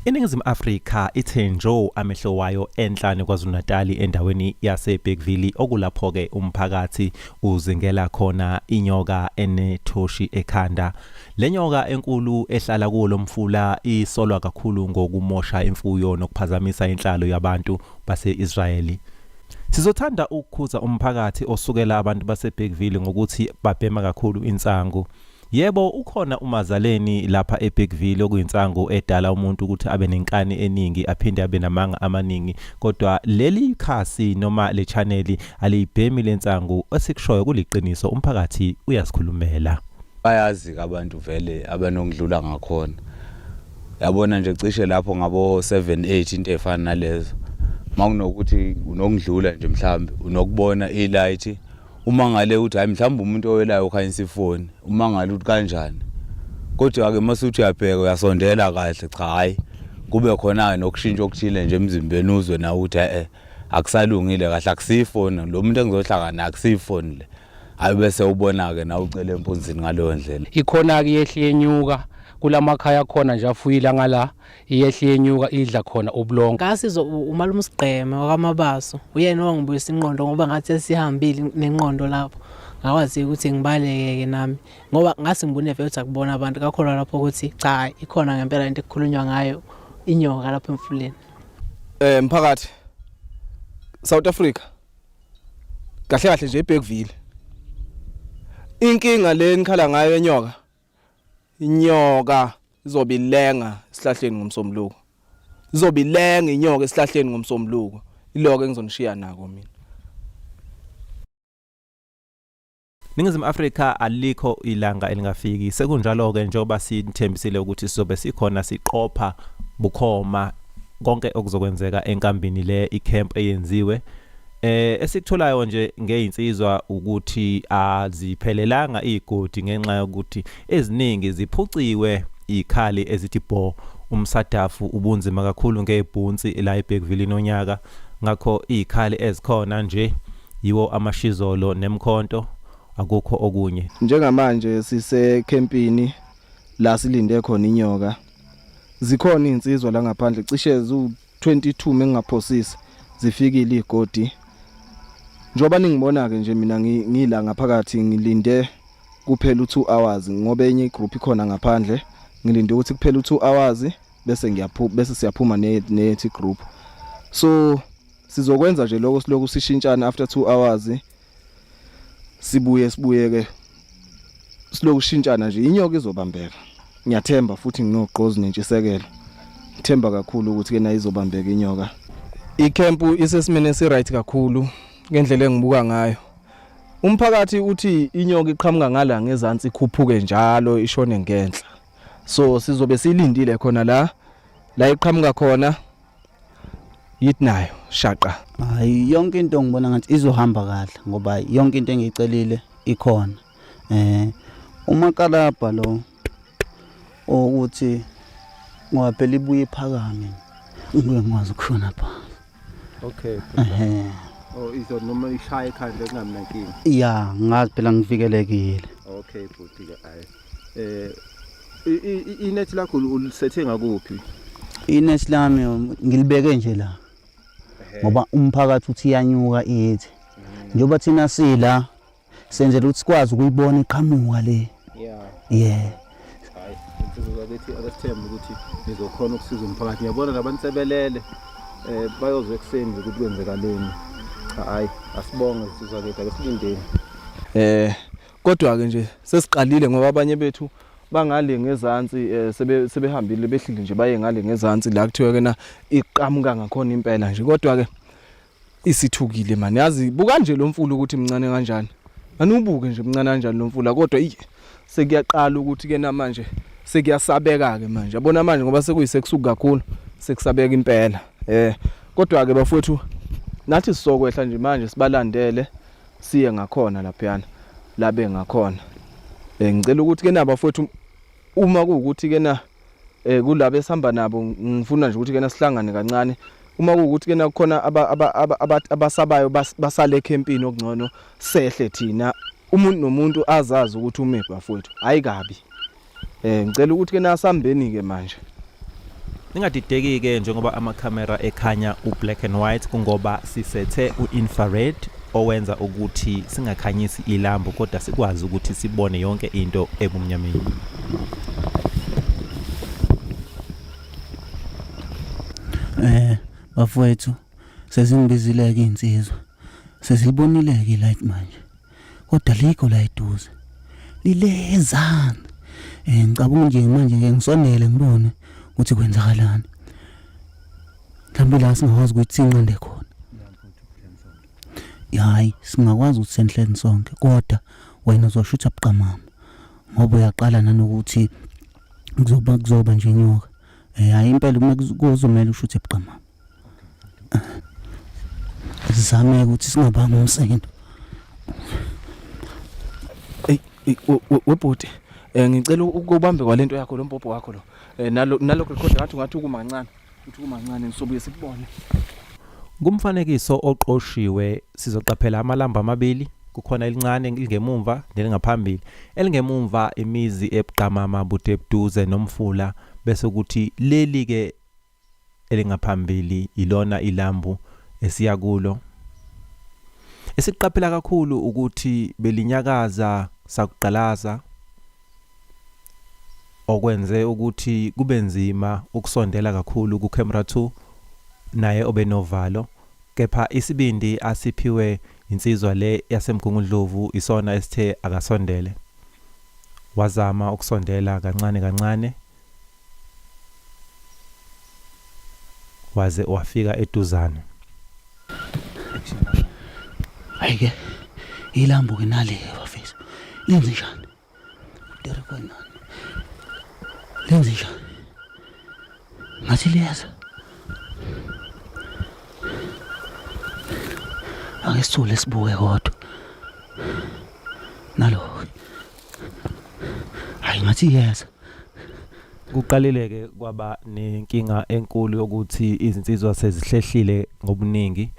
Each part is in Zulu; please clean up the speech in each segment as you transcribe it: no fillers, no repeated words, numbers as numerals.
INingizimu Afrika ithe njo amehlo wayo enhlane KwaZulu-Natali endaweni yaseBergville okulapho-ke umphakathi uzingela khona inyoka enethoshi ekhanda. Le nyoka enkulu ehlala kuwo lo mfula isolwa kakhulu ngokumosha imfuyo nokuphazamisa inhlalo yabantu base-Israyeli. Sizothanda ukukhuza umphakathi osukela abantu baseBergville ngokuthi babhema kakhulu insangu. Yebo, ukhona umazaleni lapha eBergville okuyinsangu edala umuntu ukuthi abe nenkani eningi aphinde abe namanga amaningi, kodwa leli khasi noma le chaneli aliyibhemi lensangu, esikushoyo kuliqiniso, umphakathi uyazikhulumela. Bayazi-ke abantu vele abanokudlula ngakhona. Yabona nje cishe lapho ngabo 7 8 into efana nalezo. Makunokuthi unokudlula nje mhlambe unokubona ilight uma ngale uthi hayi mhlawumbe umuntu owelayo ukhanyisa ifoni uma ngale uthi kanjani kodwa-ke uma suthi uyabheka uyasondela kahle cha hhayi kube khona-ke nokushintsha okuthile nje emzimbeni uzwe nawe ukuthi e-e akusalungile kahle akusiyifoni lo muntu engizohlangana naye akusiyifoni le hhayi bese ubona-ke nawe ucele empunzini ngaleyo ndlela. Ikhona-ke iyehla iyenyuka kulamakhaya akhona nje afuyile angala iyehla iyenyuka idla khona ubulongo. Ngasizwa umalume uSigqeme wakwaMabaso uyena owangibuyisa inqondo ngoba ngathi sesihambile nenqondo lapho ngakwazi ukuthi ngibaleke-ke nami ngoba ngase ngibone vele ukuthi akubona abantu kakholwa lapho ukuthi cha ikhona ngempela into ekukhulunywa ngayo inyoka lapho emfuleni. Mphakathi South Africa kahle kahle nje eBergville inkinga le nikhala ngayo enyoka Inyoka izobe ilenga esihlahleni ngomsombuluko. Izobe ilenga inyoka esihlahleni ngomsombuluko. Iloko engizonishiya nako mina. Ningizimu Afrika alikho ilanga elingafiki. Sekunjalo-ke njengoba sinithembisile ukuthi sizobe sikhona siqopha bukhoma konke okuzokwenzeka enkambini le icamp eyenziwe. Eh esikutholayo nje ngezinsizwa ukuthi aziphelelanga izigodi ngenxa yokuthi eziningi ziphuciwe izikhali ezithi bho umsadafu ubunzima kakhulu ngebhunsi la eBergville nonyaka ngakho izikhali ezikhona nje yiwo amashizolo nemkhonto akukho okunye. Njengamanje sisekhempini la silinde khona inyoka. Zikhona izinsizwa la ngaphandle cishe ziwu 22 mengingaphosisi zifikile igodi njengoba ningibona ke nje mina ngila ngaphakathi ngilinde kuphela u2 hours ngoba enye igroup ikhona ngaphandle ngilinde ukuthi kuphela u2 hours bese ngiyaphuma bese siyaphuma nethi group so sizokwenza nje lokho siloku sishintshana after 2 hours sibuye sibuye ke siloku shintshana nje inyoka izobambeka ngiyathemba futhi nginogqozi nentshisekelo ngithemba kakhulu ukuthi ke nayo izobambeka inyoka Icamp isesimeni esiright kakhulu ngendlela engibuka ngayo. Umphakathi uthi inyoka iqhamuka ngala ngezansi ikhuphuke njalo ishone ngenhla. So sizobe silindile khona la la iqhamuka khona yithi nayo shaqa. Hayi yonke into ngibona ngathi izohamba kahle ngoba yonke into engiyicelile ikhona. Eh umakalabha lo ukuthi ngoba phela ibuye iphakame ngibuye ngikwazi ukushona phansi. Okay. Ehhe. Oh izo noma ishaya ekhanda kungabi nankinga. Ya ngazi phela ngivikelekile. Okay bhuti ke ayi. Eh inet lakho ulisethe ngakuphi? Inet lami ngilibeke nje la. Ngoba umphakathi uthi iyanyuka ithi. Njengoba thina sila senzela ukuthi sikwazi ukuyibona iqhamuka le. Yeah. Yeah. Hayi, insizwa zakithi akasithembe ukuthi nizokhona ukusiza umphakathi. Ngiyabona labantu sebelele eh bayozwa ekuseni nje ukuthi kwenzekaleni. Cha hayi, asibonge insizwa zakithi ake silindeni. Eh kodwa ke nje sesiqalile ngoba abanye bethu bangale ngezansi eh, sebe sebehambile behlile nje baye ngale ngezansi la kuthiwa ke na iqhamuka ngakhona impela nje kodwa ke isithukile mani yazi buka nje lo mfula ukuthi mncane kanjani anubuke nje mncane kanjani lo mfula kodwa iye sekuyaqala ukuthi ke namanje sekuyasabeka ke manje yabona manje ngoba sekuyisekusuku kakhulu sekusabeka impela eh kodwa ke bafowethu nathi sizokwehla nje manje sibalandele siye ngakhona laphayana labe ngakhona eh ngicela ukuthi ke nabafowethu uma kuwukuthi ke na eh kulabo esihamba nabo ngifuna nje ukuthi kena sihlangane kancane uma kuwukuthi kena kukhona abasabayo basale ekhempini okungcono sehle thina umuntu nomuntu azazi ukuthi umephi bafowethu hayi kabi eh ngicela ukuthi kena asambeni ke manje. Ningadideki-ke njengoba amakhamera ekhanya u-black and white kungoba sisethe u-infrared owenza ukuthi singakhanyisi ilambu kodwa sikwazi ukuthi sibone yonke into ebumnyameni. Eh bafowethu sezingibizile-ke iy'nsizwa sezilibonile-ke ilight manje kodwa likho la eduze lilezana eh ngicabanga nje manje ngeke ngisondele ngibone ukuthi kwenzakalani mhlawumbe la singakwazi ukuthi sinqande khona hayi singakwazi ukuthi senhleni sonke kodwa wena uzoshutha buqamama ngoba uyaqala nanokuthi kuzoba kuzoba nje inyoka eh hayi impela uma kuzomela ushuthe buqamama Sizame ukuthi singabanga umsindo. Ey webhuti eh ngicela ukubambe kwalento yakho lo mbhobho wakho lo. Eh nalo nalokho record ngathi ungathi ukuma kancane. Uthi ukuma kancane nisobuye sikubone. Kumfanekiso oqoshiwe sizoqaphela amalambu amabili kukhona elincane elingemumva nelingaphambili. Elingemumva imizi ebuqamama budebuduze nomfula bese kuthi leli ke elingaphambili ilona ilambu esiya kulo. Esikuqaphela kakhulu ukuthi belinyakaza sakuqalaza okwenze ukuthi kube nzima ukusondela kakhulu ku-camera 2 naye obenovalo kepha isibindi asiphiwe insizwa le yaseMgungundlovu isona esithe akasondele wazama ukusondela kancane kancane Waze wafika eduzane. Hayi-ke ilambu ke nale bafethu lenze njani? 3.9 lenze njani? Ngathi liyeza. Ake sithule sibuke kodwa. Nalo. Hayi ngathi iyeza. Kuqalile-ke kwaba nenkinga enkulu yokuthi izinsizwa sezihlehlile ngobuningi.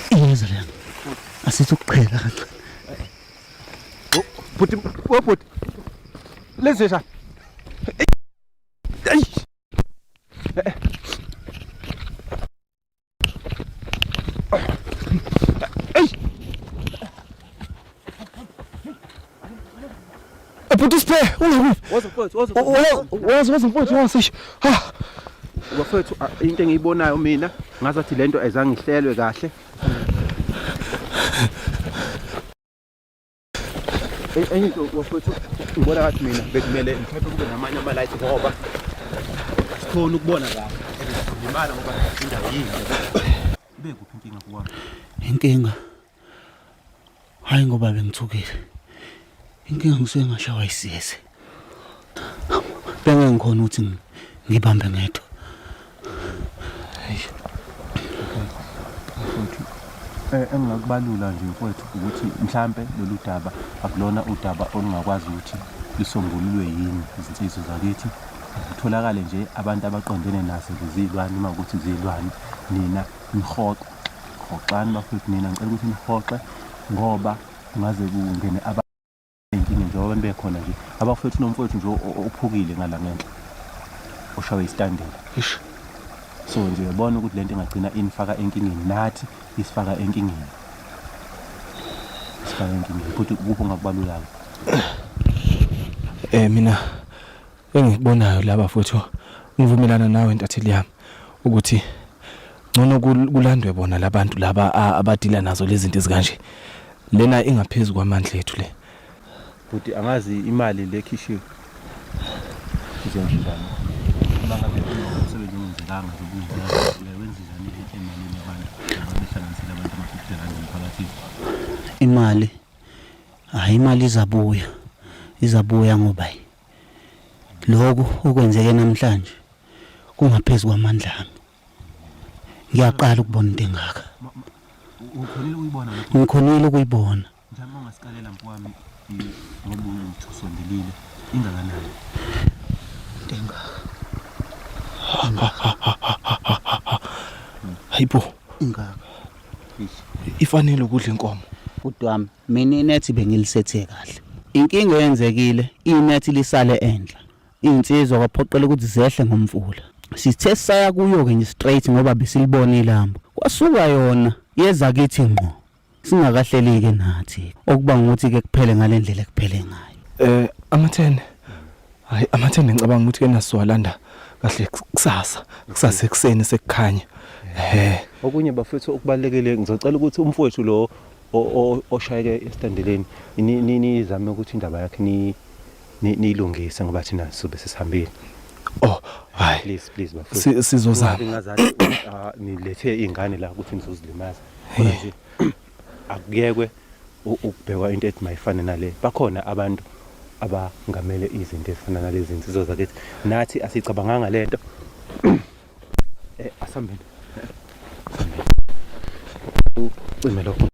Iyeza lena. Asithi ukuqhela kancane. Bhuti, webhuti. Lenze njani? Eish. Bhuti Siphe, ungakuphi? Woza mfowethu, woza. Woza woza mfowethu, woza. Eish. Ha. Bafowethu into engiyibonayo mina ngazathi lento ayizange ihlelwe kahle. Enye into bafowethu ngibona ngathi mina bekumele mhlawumbe kube namanye ama-light ngoba asikhoni ukubona kahle. Limala ngoba indawo yinde. Ibe kuphi inkinga kuwami? Inkinga hayi ngoba bengithukile. Inkinga ngisuke ngashawa isiyezi. Bengeke ngikhona ukuthi ngibambe ngedwa. Mfowethu engingakubalula nje mfowethu ukuthi mhlampe lolu daba akulona udaba olungakwazi ukuthi lisombululwe yini izinsizwa zakithi kutholakale nje abantu abaqondene nazo lezilwane uma ukuthi zilwane nina nihoxe hoxani bafowethu nina ngicela ukuthi nihoxe ngoba kungaze kungene Inkinga njengoba abantu bekhona nje abafowethu nomfowethu nje ophukile ngala ngenhla oshawe isitandela ish so nje uyabona ukuthi lento ingagcina inifaka enkingeni nathi isifaka enkingeni isifaka enkingeni futhi kuphi ongakubalula-ke Eh mina Engikubonayo la bafowethu ngivumelana nawe ntatheli yami ukuthi ngcono kulandwe bona labantu laba abadila nazo lezi zinto ezikanje. Lena ingaphezulu kwamandla ethu le. Bhuti angazi imali le khishiwe izenzenjani uma ngabe umsebenzi ungenzekanga nje ubungenzekanga uyawenza njani emalini yabantu ababehlanganisele abantu ama-50 rand emphakathini Imali hayi imali izabuya izabuya ngoba Lokhu okwenzeke namhlanje kungaphezu kwamandla ami. Ngiyaqala ukubona into engaka. Ukhonile ukuyibona lokho? Ngikhonile ukuyibona. Mhlawumbe ungasikalela mfowami ngoba uthi usondelile ingakanani? Into engaka. Hayibo, Ingaka. ifanele ukudla inkomo. Bhuti wami, mina inethi bengilisethe kahle. Inkinga eyenzekile, inethi lisale enhla. Iy'nsizwa kwaphoqela ukuthi zehle ngomfula. Sithe sisaya kuyo-ke nje straight ngoba besilibona ilambu. Kwasuka yona yeza kithi ngqo. Singakahleli-ke nathi. Okubanga ukuthi-ke kuphele ngale ndlela ekuphele ngayo. Eh amathende. Hayi amathende ngicabanga ukuthi ke nasizowalanda kahle kusasa. Kusasa ekuseni sekukhanya. Eh Okunye bafethu okubalekile ngizocela ukuthi umfowethu lo oshayeke esitandeleni nizame ukuthi indaba yakhe ni niyilungise ngoba thina sizobe sesihambile. Oh, hayi. Please please bafethu. Sizozama. Ngazathi ah, nilethe izingane la ukuthi nizozilimaza. Kodwa nje akuyekwe ukubhekwa into ethi mayifane nale. Bakhona abantu abangamele izinto ezifana nalezi zinsizwa zakithi. Nathi asicabanganga lento. Eh asambeni. Asambeni. Ucime lokho.